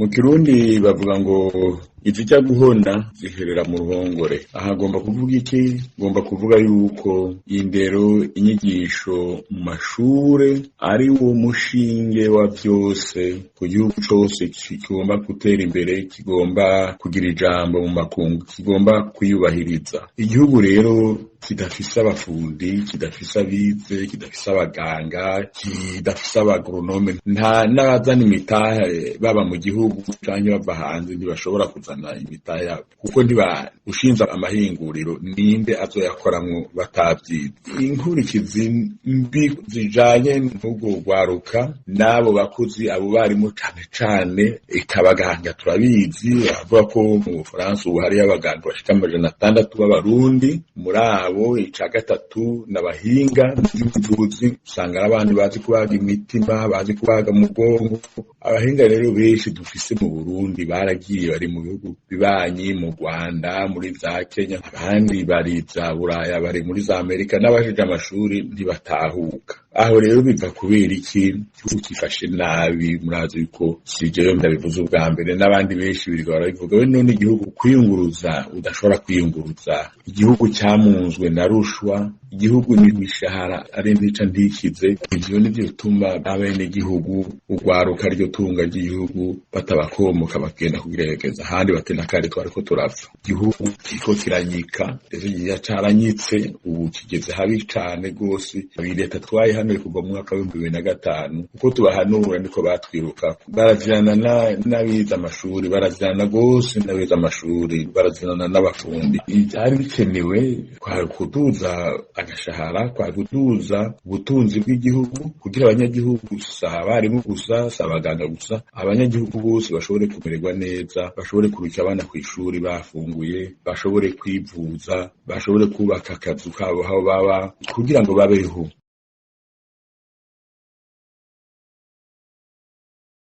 Mu Kirundi bavuga ngo izijya guhona ziherera mu ruhongore. Aha ngomba kuvuga iki? Ngomba kuvuga yuko indero, inyigisho mu mashure ari wo mushinge wa vyose ku gihugu cose kigomba gutera imbere, kigomba kugira ijambo mu makungu, kigomba kwiyubahiriza. Igihugu rero kidafise abafundi, kidafise abize, kidafise abaganga, kidafise abagoronome, nta n'abazana imitahe baba mu gihugu canke bava hanze ntibashobora kuzana imitahe yabo, kuko ntiba ushinze amahinguriro ninde azoyakoramwo batavyize? Inkurikizi mbi zijanye n'urwo rwaruka n'abo bakozi, abo barimu cane cane, eka abaganga turabizi, bavuga ko mu Bufaransa ubu hariyo abaganga bashika 600 b'Abarundi. Muri abo ica gatatu n'abahinga by'ubuvuzi, usanga ari abantu bazi kubaga imitima, bazi kubaga mu bwonko. Abahinga rero benshi dufise mu Burundi baragiye, bari mu bihugu bibanyi, mu Rwanda, muri za Kenya, abandi bari za Buraya, bari muri za Amerika, n'abajije amashuri ntibatahuka. Aho rero biva kubera iki? Igihugu cyifashe nabi. Murazi yuko si jewe ndabivuze ubwa mbere, n'abandi benshi birirwa barabivuga. We none igihugu kwiyunguruza udashobora kwiyunguruza, igihugu cyamunzwe na rushwa, igihugu n'imishahara ari ntica ntikize, ivyo nivyo bituma abenegihugu, urwaruka, ryo tunga ry'igihugu, batabakomoka bagenda kugerageza ahandi batena kare twariko turapfa. Igihugu kiriko kiranyika, ndetse caranyitse, ubu kigeze habi cane rwose. Leta twaye hano kuva mu mwaka wa 2005, uko tubahanura niko batwiruka. Baravyana n'abize amashuri, baravyana rwose n'abize amashuri, baravyana n'abafundi. Ivyari bikenewe kwari kuduza agashahara, kwari kuduza ubutunzi bw'igihugu, kugira abanyagihugu, si abarimu gusa, si abaganga gusa, abanyagihugu bose bashobore kumererwa neza, bashobore kurungika abana kw'ishuri bafunguye, bashobore kwivuza, bashobore kubaka akazu kabo aho baba kugira ngo babeho.